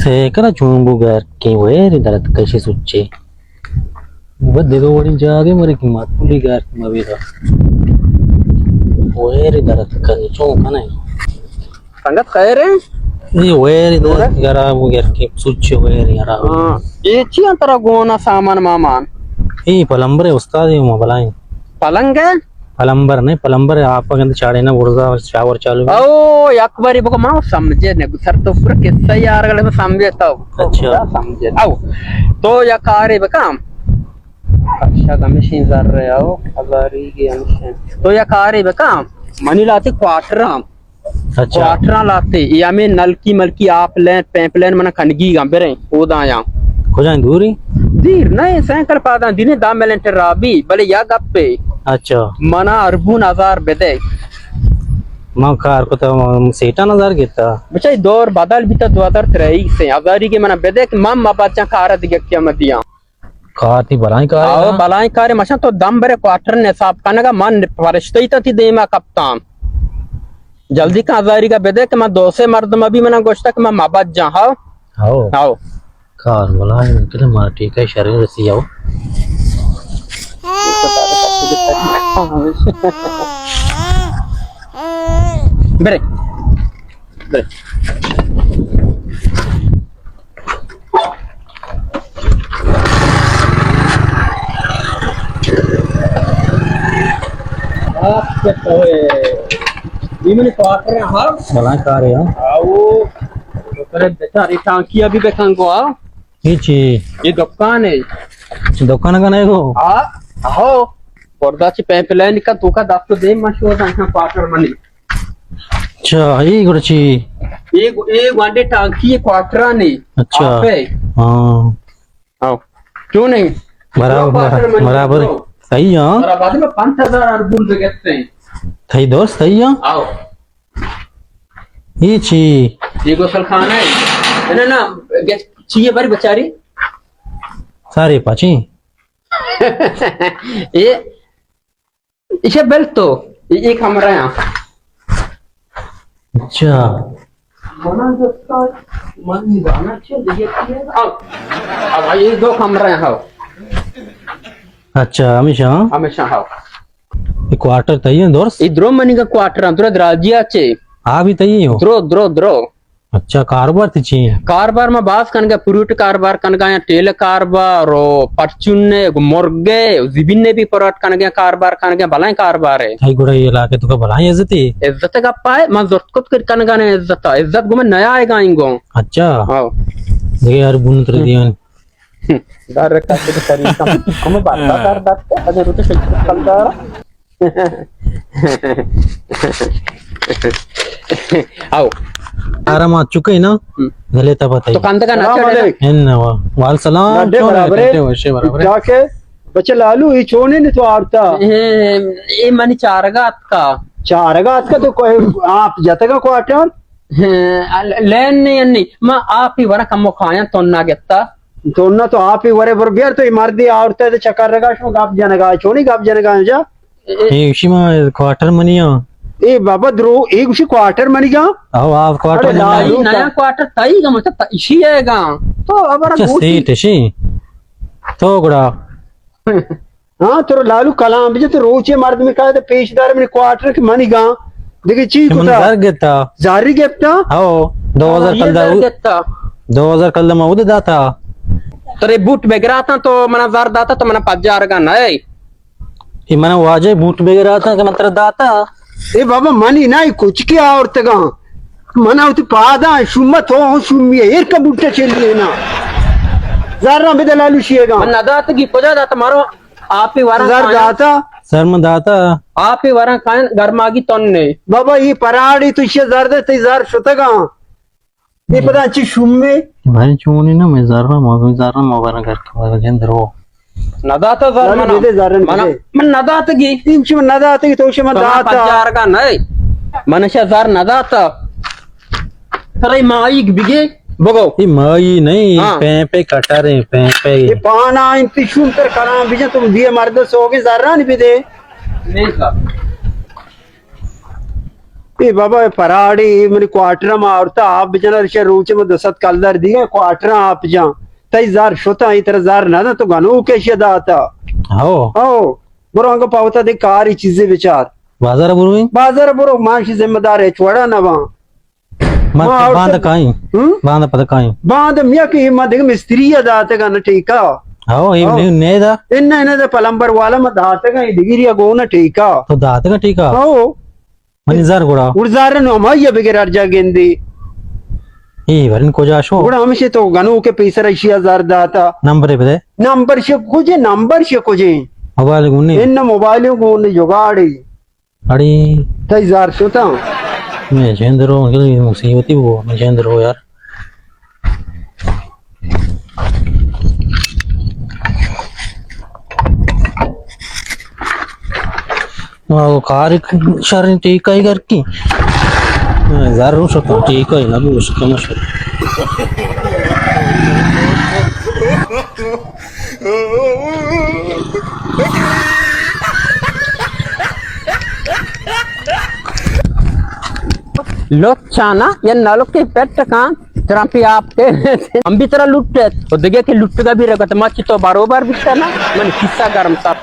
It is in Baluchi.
تے کرا چون بو گرکیں ویری درت کشی سوچے۔ بد دو وڑی جاگے مرے کہ ماتولی گرک مبیدا۔ ویری درت کنی چون کنے؟ سنگت خیر ہے؟ اے ویری درت گرا بو گرکیں سوچے ویری گرا۔ ہاں۔ اے چی انت ترا گونا سامان مامان؟ اے پلمبر استاد ہے ما بلائیں۔ پلنگ ہے؟ پلمبر نہیں، پلمبر آپ گند چاڑے نا برزا شاور چالو۔ او، یک باری بگو ما سمجھے نے، سر تو پورا قصہ یار گلے سمجھے تو۔ اچھا۔ سمجھے۔ او، تو یا کارے بکام۔ اچھا، ہمیشہ زر رہے او، ہزاری کے ہمیشہ۔ تو یا کارے بکام۔ منی لاتے کوارٹر ہم۔ اچھا۔ کوارٹراں لاتے، اے ہمیں نلکی ملکی آپ لین، پیپ لین منا کنگی گا بریں، اودا آیاں۔ کجا ہیں دوری؟ دیر نہ، سائیکل پاداں، دینے دہ منٹ رابی، بلے یا گپے۔ اچھا۔ منا اربون ہزار بدے۔ من کار کتا، من سیٹان ہزار گتا۔ بچائی دور بدل بیتا، دو ہزار تریس سے، ہزاری کے منا بدے کہ من مباچاں کار دیگہ کیا مدیاں۔ کار تی بلائیں کار ہے آو، نا؟ بلائیں کار ہے، مشان تو دم برے کوارٹر نصاب کنگا، من فرشتہ ہی تا تی دیما کپتان۔ جلدی کن ہزاری کا بدے کہ من دو سے مردم ابھی منا گوشتا کہ من مبد جان، ہاو؟ ہاو۔ ہاو۔ کار بلائیں، کلے مارا ٹھیک ہے، شریں رسی آو۔ برے۔ برے۔ بلائیں کارے ہاں۔ آو، بچاری ٹانکی ابھی بکن گو، آو۔ یہ چی؟ یہ دکان ہے۔ دکان کا نہیں گو؟ آ، ہو۔ پردہ چی پیپ لائن کا تو کا دست دے، مشو دان کا پاٹر منی۔ اچھا، اے گڑا چی؟ اے گو-، اے گوانڈے ٹانکی اے کوارٹرانی۔ اچھا۔ آپ ہے۔ ہاں۔ آو۔ کیوں نہیں؟ برابر، دو کوارٹر منی برابر۔ دو۔ صحیح ہاں۔ برابر میں پانچ ہزار اربون بگتے ہیں۔ صحیح دوست، صحیح ہاں۔ آو۔ اے چی؟ اے غسل خانہ ہے۔ نہ، نہ، گس-، چی ہے باری بچاری؟ سارے پاچی۔ اے ایشی بل تو، اے، اے کمرہ ہیں۔ اچھا۔ منا جستا، من جانا چاہیے، دیکھیے۔ اب، اب یہ دو کمرہ ہیں، ہاو۔ اچھا، ہمیشہ، ہاں؟ ہمیشہ، ہاو۔ یہ کوارٹر تئی ہیں، درست؟ یہ درو منی کا کوارٹر ہیں، درو دراجی آچے۔ ہاں، بھی تئی ہو؟ درو، درو، درو۔ اچھا، کاروبار تئی چی ہیں؟ کاروبار ما باز کنگا، فروٹ کاروبار کنگا، یا ٹیل کاروبار، او پرچون نے، مرگے، زبین نے بھی پروٹ کنگا، کاروبار کنگا، بلائیں کاروبار ہے۔ تئی گڑا یہ علاقے تو کا بلائیں عزت ہے؟ عزت گپا ہے، من زرت کت کر کنگا نے عزت، عزت گو میں نیا آئے گا انگو۔ اچھا۔ ہاں۔ دیکھے یار، بن تر دیان۔ دار رکھا کے طریقہ، ہم بات دار دار، اگر تو شکل کم دار۔ آو۔ آرام آ چکے نا؟ ہم۔ گلے تبا تئی۔ تو کاندگا نہ السلام چڑھے نا؟ علیکم۔ ان وا۔ وعلیکم السلام۔ ڈڈے چون ہے؟ برابر ہے۔ ڈڈے وشے برابر ہے۔ کیا کہ بچے لالو، یہ چونے نے تو آرتا؟ اے، اے منی چارگا اتکا۔ چارگا اتکا تو کوئی آپ جتگا کوارٹر؟ ہاں، لین نہیں، نہیں۔ ما آپ ہی ورا کمو کھایا تو نہ گتا۔ تو نہ تو آپ ہی ورے بر بیار تو یہ مردی آورتا ہے تو چکر رگا شو گپ جنگا، چونی گپ جنگا جا۔ اے، اے، ایشی ما کوارٹر منی ہاں۔ اے بابا درو، اے گوشی کوارٹر منی گا؟ او، آپ کوارٹر اڑے منی ہاں۔ لالو نیا کا۔ کوارٹر تئی گا، مطلب، تا-، ایشی ہے گا۔ تو ابر اچھا، گوشی۔ سیٹ ایشی۔ تو گڑا۔ ہاں، تو لالو کلام بجے تو روچے مرد میں کہا تو پیش دار منی کوارٹر کہ منی گا۔ دیکھے چی کہ من کتا؟ زر گتا۔ زاری گپتا؟ او، دو ہزار ہاں، یہ کلدہ زر او-، گتا۔ دو ہزار کلدہ ما اود داتا۔ ترے بوٹ بگراتا تو منا زر داتا تو منا پجار گا نہیں۔ اے من واجہ بوٹ بگراتا کہ من ترا داتا۔ اے بابا منی نہ، اے کچکی آورتگاں۔ من وتی پاداں شومت ہو، ہو شومی ہے، ایر کا بوٹا چلی ہے نا۔ زراں بدے لالو شیے گا۔ من نداتگی کجا داتا مارو آپ ہی وراں زر کائن۔ داتا۔ زر من داتا۔ آپ ہی وراں کائن گرماگی تن نے۔ بابا اے پراڑی تو شیے زر دے، تی زر شتگاں۔ اے پدا انچی شومے۔ بھائی چونی نا، میں زر ما، میں زر ما برا گھر کے بعد جن درو۔ نداتا زر زر منا۔ بدے، زر منا، بدے۔ من نداتگی۔ انچی من نداتگی، تو شما تو داتا۔ پجارگا نہیں۔ من شا زر نداتا۔ ترے مائی بگے، بگو۔ یہ مائی نہیں، ہاں۔ پیپے کٹر ہیں، پیپے۔ یہ پانا انتی شون تر کلام بجن، تم دیے مرد سوگے زرانی بدے۔ نہیں سر۔ اے بابا، اے پراڑے، اے منی کوارٹر ما آورتا، آپ بجنا، رشا روچ ما دو سد کلدار دیگا، کوارٹر آپ جان۔ تئی زار شتا، اے ترا زار نہ دا، تو گنوک ایشی داتا۔ ہو۔ ہو۔ برو انگا پاوتا دے کاری چیزے بچار۔ بازار برو ایں؟ بازار برو، ما شی ذمہ دار ہے، چوڑا نہ باں۔ ما ما آورتا باند کائیں۔ ہم؟ باند پد کائیں۔ باند میا کہ ما دیگه مستری داتگا نہ ٹھیکا۔ ہو، اے ہو۔ نے، نے دا؟ ان، ان دا پلمبر والا ما داتگا، اے دیگری گو نہ ٹھیکا۔ تو داتگا ٹھیکا؟ ہو۔ منی زر گڑا؟ گڑا زر نو ہمائی بگر ہر جا گندی۔ اے ورن کجا شو؟ گڑا ہمشے تو گنوک پیسر ایشی زر داتا۔ نمبر بدے۔ نمبر شے کجے، نمبر شے کجے؟ موبائل گونے؟ ان موبائل گونے جگاڑی۔ اڑی۔ تئی زر شتا؟ میں جندرو، مصیبتی بو، میں جندرو یار۔ او کار شر ٹھیک ہے گھر کی۔ زر شتا ٹھیک ہے نہ، بو شکم شتا۔ لوگ چانا یا نلوکی پٹ کان ترمپی آپ تے۔ ہم بھی ترا لٹت، و دگہ کہ لٹگا بھی رگت، ما چی تو بروبر بیتا نا، من قصہ گرم تا۔